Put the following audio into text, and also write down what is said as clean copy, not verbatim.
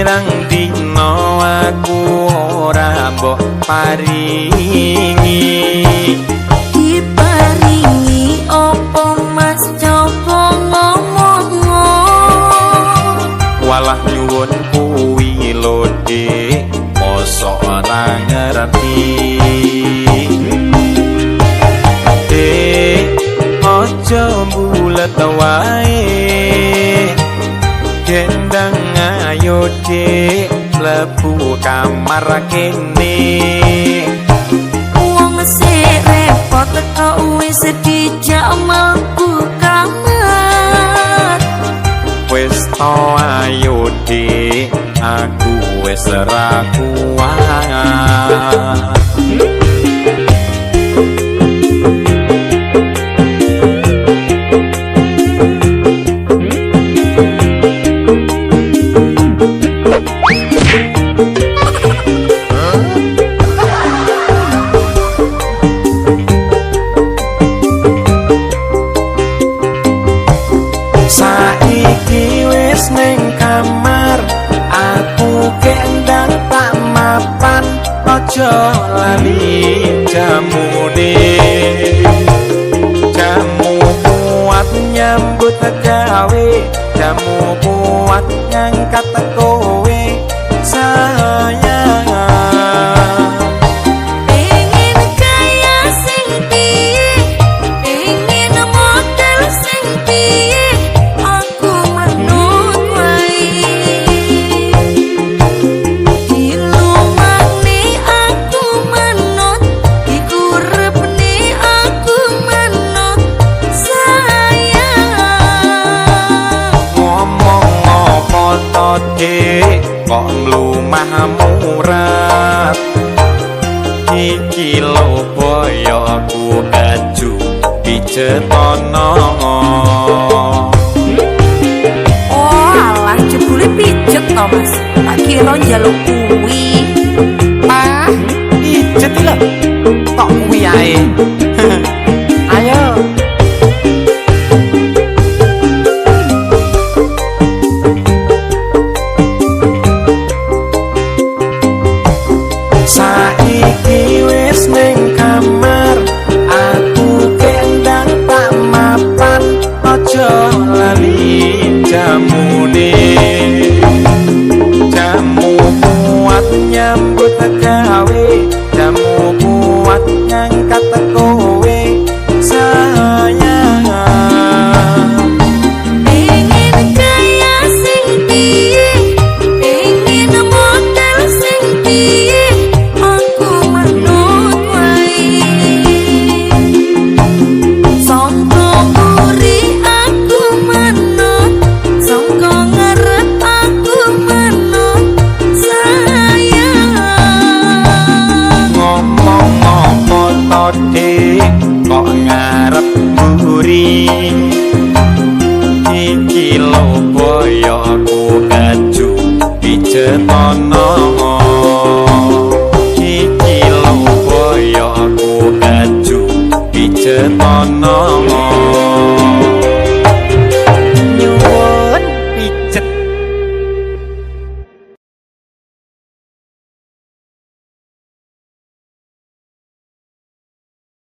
Pirang dina aku ora mbok paringi. Diparingi opo Mas, coba ngomong. Walah nyuwun kuwi lho Dik, mosok ora ngerti. Dik, aja mbulet wae. Gendang ayo Dik, mlebu kamar kene. Wong sik repot kok wis dijak mlebu kamar. Wis to ayo Dik, aku wis ora kuat. Saiki wis ning kamar, aku kendang tak mapan, aja lali jamune. Jamu kuat nyambut gawe, jamu kuat ngangkat kowe sayang. Pengen kaya sing piye, pengen model sing piye, aku manut wae. Dilumane aku manut, dikurepne aku manut sayang. Ngomong apa to Dik, kok mlumah murat. Iki lho boyokku keju pijetono. Oh alah, jebule pijet to Mas. Tak kira njaluk kuwi. Ah, pijet lho. Kok kuwi ae. Ayo. Saiki wis ning kamar, aku kendang tak mapan, aja lali jamune. Jamu kuat nyambut gawe, jamu kuat ngangkat kowe sayang. Pengen kaya sing piye, pengen model sing piye, aku manut wae. Sangka mburi aku manut, sangka ngarep aku manut sayang. Ngomong apa to Dik, kok ngarep mburi. Iki lho boyokku keju pijetono.